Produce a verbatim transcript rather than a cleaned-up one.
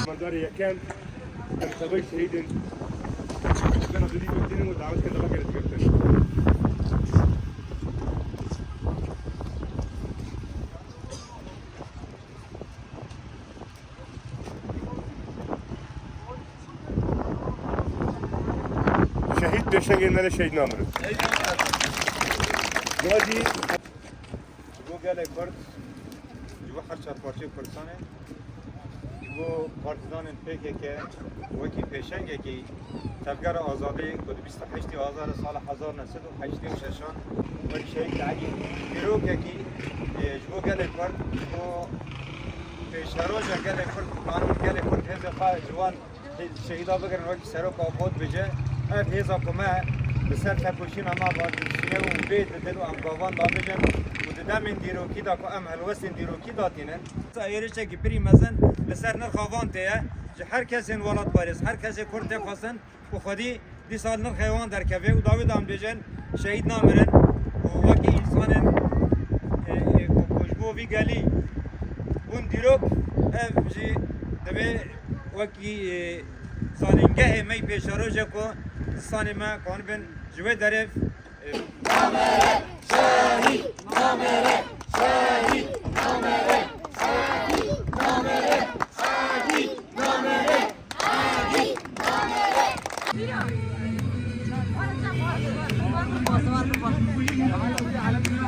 Fermandarê yekem, em tevayî şehîdên, gera dûdî girtînin û dawet kir dema gere digirtin. Şehîd pêşengên me ne şehîd namirin. Ji bo gelê Kurd, ji bo her çar parçeyê Kurdistanê, ji bo partîzanên P K K wekî pêşengekî tevgera azadiyê ku di bîst û heştê Azarê sala hezar neh sed û heştê û şeşan wek şehîd dihegî dîrokekî, e, ji bo gelê Kurd, ji bo pêşeroja gelê Kurd, kanûn gelê Kurd hêzê xwe ji wan şehîda bigirin wekî serok ava dibêje, ev hêza ku me li ser tekoşîna me va dişîne û bê didin û em gavan dabêjin û di demên dîrokî de ku em helwestên dîrokî datînin. Êrişekî pirî mezin li ser nirxa van tê ye. Ji her kesên welatparêz, her kesê Kurd tê xwestin ku xwedî dîsa li nirxê wan derkeve û dawî de em dibêjin şehîd namirin û wekî însanên, e, e, ku, ku ji bo vî gelî bûn dîrok, ev jî divê wekî, e, zanîngehê me yî pêşeroj e ku zistanê me kanibin ji wê derê, e,